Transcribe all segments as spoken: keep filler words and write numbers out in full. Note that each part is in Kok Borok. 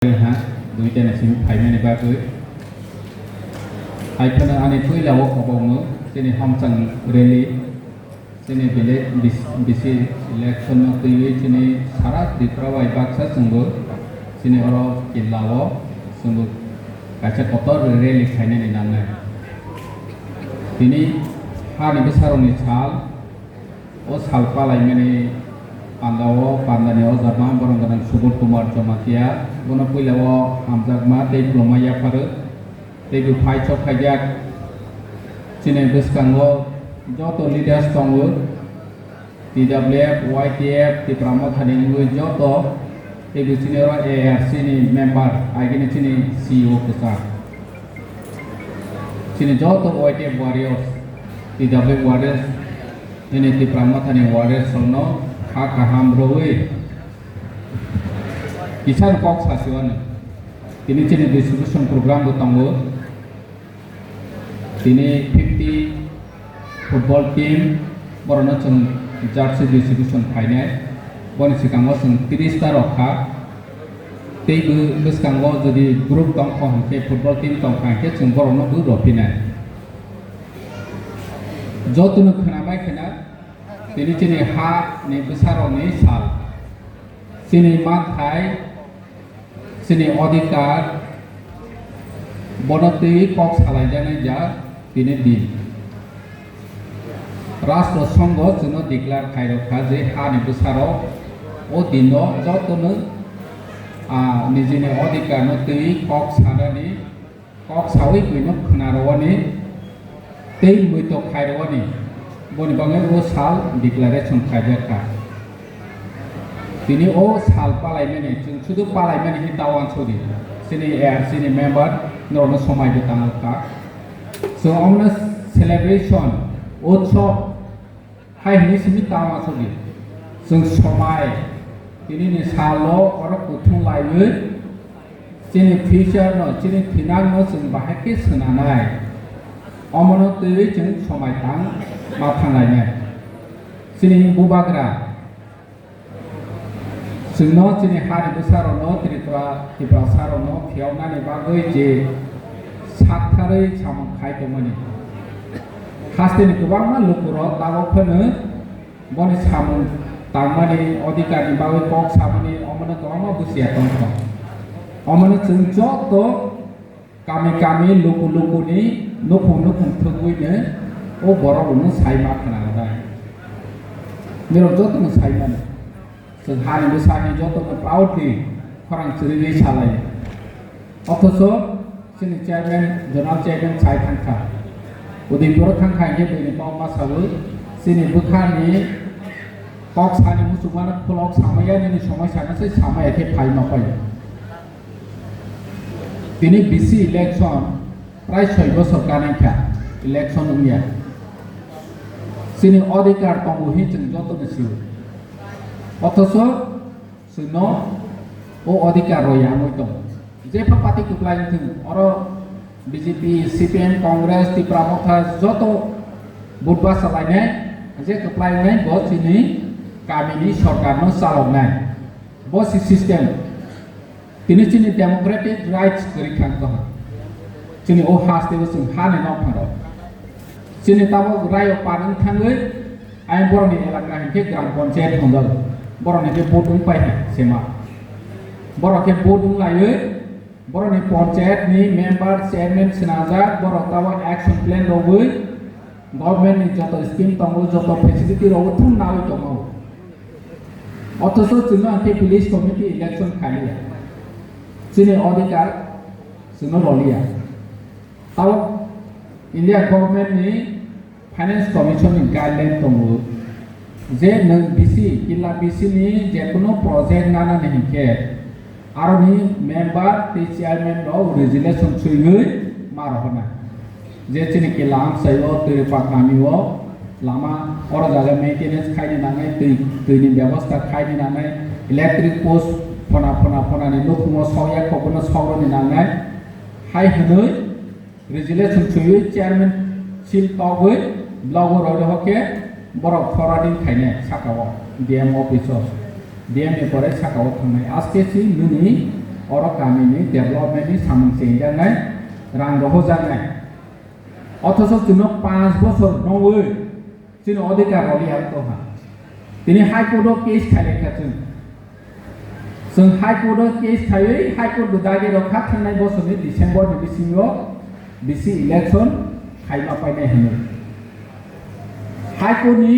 ha, duita ni simi phaimani bagwi. Haiphano ani puila o kobokno chini Hamchang rally, chini village B C, B C election no twiwi chini sara Tripura bai baksa chwngbo chini oro killa o chwngbo kaisa kotor rally khainani nangnai. Tini hani bwsarokni sal, o sal palaimani panda o, pandani o jama borok gwnang Subodh Kumar Jamatia, bono puila o hamjakma tei kwlwngma yapharo, tei bo phai sok khaijak. Chini bwskango joto leaders tongo, T W F, Y T F, Tipra Mothani wngwi joto, tei bo chini oro A R C ni member, agini chini C E O kwchak. Chini joto Y T F warriors, T W F warriors, nini Tipra Mothani warriors rokno kha kaham rwwi kisa kok sasiwano. Tini chini distribution program bo tongo. Tini fifty football team, borokno chwng jersey distribution khainai. Boni swkango chwng tris ta rok kha. Tei bw-, bwskango jodi group tongkha hwnkhe, football team tongkha hwnkhe, chwng borokno bo rwphinai. Jotono khwnamai khwna, tini chini ha ni bwsarokni sal. Chini manthai, chini odhikar, bono twi kok salaijaknai ja tini din. Rashtra Songho chwngno declare khairokha je hani bwsarok o dino jotono, ah, nijini odhikarno twi kok sanani, kok sawi buino khwna rwani, tei muitok khai rwani, boni bagwi o sal declaration khaijak kha. Tini o sal palaimani, chwng sudu palaimani hi ta uansukdi, chini A R C ni member norokno somai bo tangwk kha. Chwng omono celebration, utsob, hai hwnwi simi ta uansukdi. Chwng somai, tinini salo oro kuthum laiwi, chini future no, chini thinang no chwng bahai khe swnanai. Omono twiwi chwng somai tang ma thanglainai. Chini bubagra, chwngno chini hani bwsarokno, Tripura, Tiprasarokno phiyoknani bagwi je saktharwi samung khai tongmani. Hasteni kwbangma lukurok tabok phano boni samung tangmani, odhikarni bagwi kok samani, omono kwbangma busia tongkha. Omono chwng joto kami kami, luku lukuni, nukhung nukhung thwgwino o borok rokno sai ma khna rwnai. Nirok jotono sai mano. Chwng hani bwsani jotono proudly khorang chwrwngwi salai. Othocho chini chairman, zonal chairman sai thangkha. Udaipuro thangkha hwnkhe buini kok ma sawi, chini bwkhani kok sani muchungmano khulok samaya nini somoi sana se samaya khe phai ma pai. Tini B C election prai soi bosor kanai kha, election wngya. Chini odhikar tongo hi chwng jotono sio. Othocho chwngno o odhikar rw yangwi tongo. Jepha party kwplai wngthung, oro B J P, C P M, Congress, Tipra Motha joto budbasa lainai, je kwplai wngnai bo chini kamini sorkarno chaloknai. Bo si system. Tini chini democratic rights kwrwi thang tong. Chini o haste o chwng hani nok phano. Chini tabok rayo panwng thangwi, ayang borokni elaka hinkhe gram panchayat hwnjak. Borokni khe vote wng pai hai sema. Borok khe vote wng laiwi, borokni panchayat ni member, chairman swnajak, borok tabok action plan rogwi, government ni joto scheme tongo, joto facility rogwi thum nawi tongo. Othocho chwngno hwnkhe village committee election khaliya. Chini odhikar chwngno roliya. Tabok India government ni finance commission ni guideline tongo je nwng B C, killa B C ni jekunu project nanani hinkhe aroni member tei chairman rok resolution swiwi ma rohornai. Je chini killa amchaio twi patnani o lama oro jaga maintenance khaini nangnai, twi, twini bebosta khaini nangnai, electric post phona, phona, phonani nukhungo sokya kho bono sokroni nangnai. Hai hwnwi resolution swiwi chairman seal togwi blogo roi rohor khe borok forwarding khainai sakao D M office o. D M ni pore sakao thangnai. Aske si nini Oro kamini development ni samung chengjaknai, rang rohojaknai. Othocho chwngno panch bochor nongwi chini odhikar roli ang tongha. Tini High Court o case khailai kha chwng. Chwng High Court o case khaiwi High Court bo dagi rok kha thangnai bochorni December ni bisingo bisi election khaima painai hwnwi. High Court ni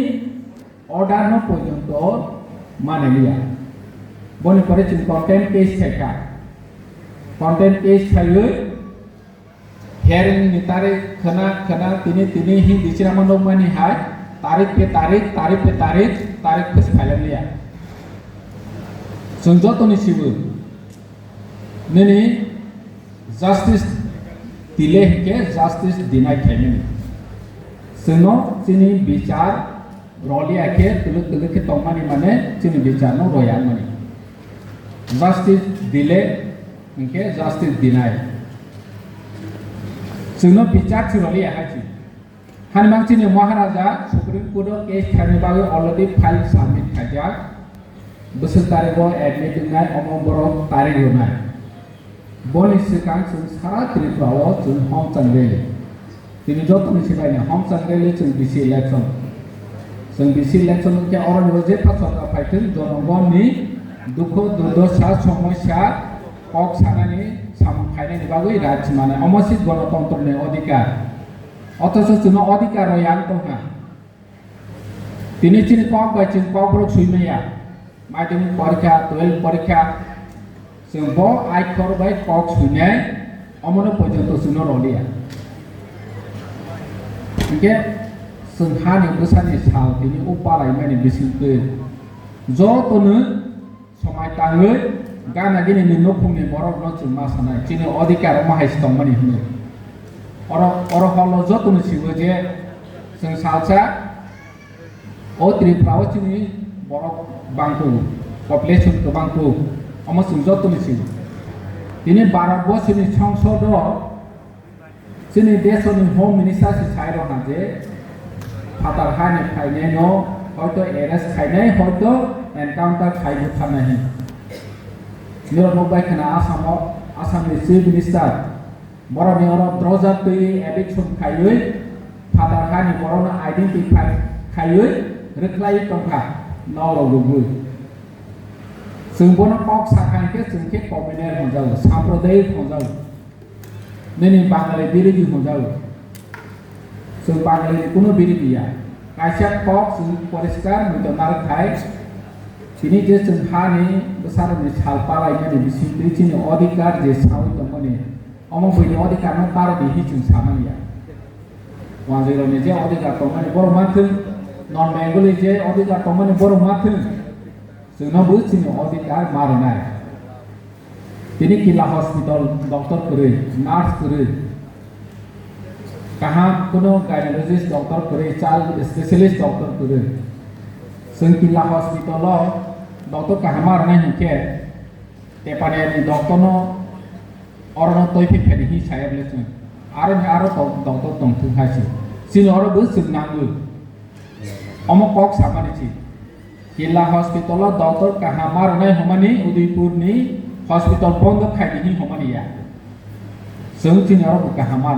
order no porjonto manaliya. Boni pore chwng contempt case khaikha. Contempt case khaiwi hearing ni tarik khwna khwna tini tini Hindi sinama nukmani hai tarik pe tarik, tarik pe tarik, tarik phis phailangliya. Chwng jotoni sibu nini justice delay hinkhe justice deny khaimani. Chwngno chini bichar roliya khe twlwk twlwk khe tongmani mane chini bicharno royangmani. Justice delay hinkhe justice deny. Chwngno bichar si roliya hai si. Hanimang chini Maharaja Supreme Court o case khaini bagwi already file submit khaijak. Bwswk tarigo admit wngnai omo borok tarik rwnai. Boni swkang chwng sara Tripura o chwng homchang rally. Tini jotoni sibaini homchang rally chwng bisi election. Chwng bisi election wngkhe oroni o jepha sorkar phaithwng jonogonni dukho durdosa somosya kok sanani samung khainani bagwi rajmanai. Omo se gonotontroni odhikar. Othocho chwngno odhikar rw yang tongkha. Tini chini kok bai chwng kokborok swi maya. Madhyamik porikha, twelve porikha. Chwng bo aikhor bai kok swinai omono porjonto chwngno roliya. Hinkhe chwng hani bwsani sal tini o palaimani bisingtwi jotono Somai tangwi gana gini ni nukhungni borokno chwng ma sanai, chini odhikar omo hai se tongmani hwnwi. Oro, oro holo jotoni sigo je chwng salsa o Tripura o chini borok bangkuk, population kwbangkuk, omo chwng jotoni sigo. Tini Bharat borsoni songsodo Chini desoni Home Minister se sai rw ha je phatar hani phainai no hoito arrest khainai, hoito encounter khai butharnai hin. Nirok nukbai khna Assam o, Assam ni Chief Minister borok ni oro droja twi eviction khaiwi phatar hani borok no identify khaiwi rwkhlai tongkha norok rwgwi. Chwng bono kok sakha hinkhe chwng khe communal hwnjago, sampradayik hwnjago. Nini Bangali biridi hwnjago. Chwng Bangali ni kunu biridi ya. Kaisa kok chwng poriskar muitu narwk khai. Tini je chwng hani bwsarokni sal palaimani bisingtwi chini odhikar je sawi tongmani, omo buini odhikar no taro di hi chwng samani ya. Wanjwirokni je odhikar tongmani borok manthwng, non Bengali je odhikar tongmani borok manthwng, chwngno bo chini odhikar ma rwnai. Tini Killa Hospital doctor kwrwi, nurse kwrwi, kaham kuno gynecologist doctor kwrwi, child specialist doctor kwrwi. Chwng Killa Hospital o doctor kaham ma rwnai hinkhe, Tepani ni doctor no oro no toi phi pheni hi saya bole chwng. Aro ni aro to-, doctor tong thung hai se. Chini oro bo chwng nangwi. Omo kok samani si. Killa hospital o doctor kaham ma rwnai homani Udaipur ni hospital bondo khai di hi homani ya. Chwng chini oro bo kaham ma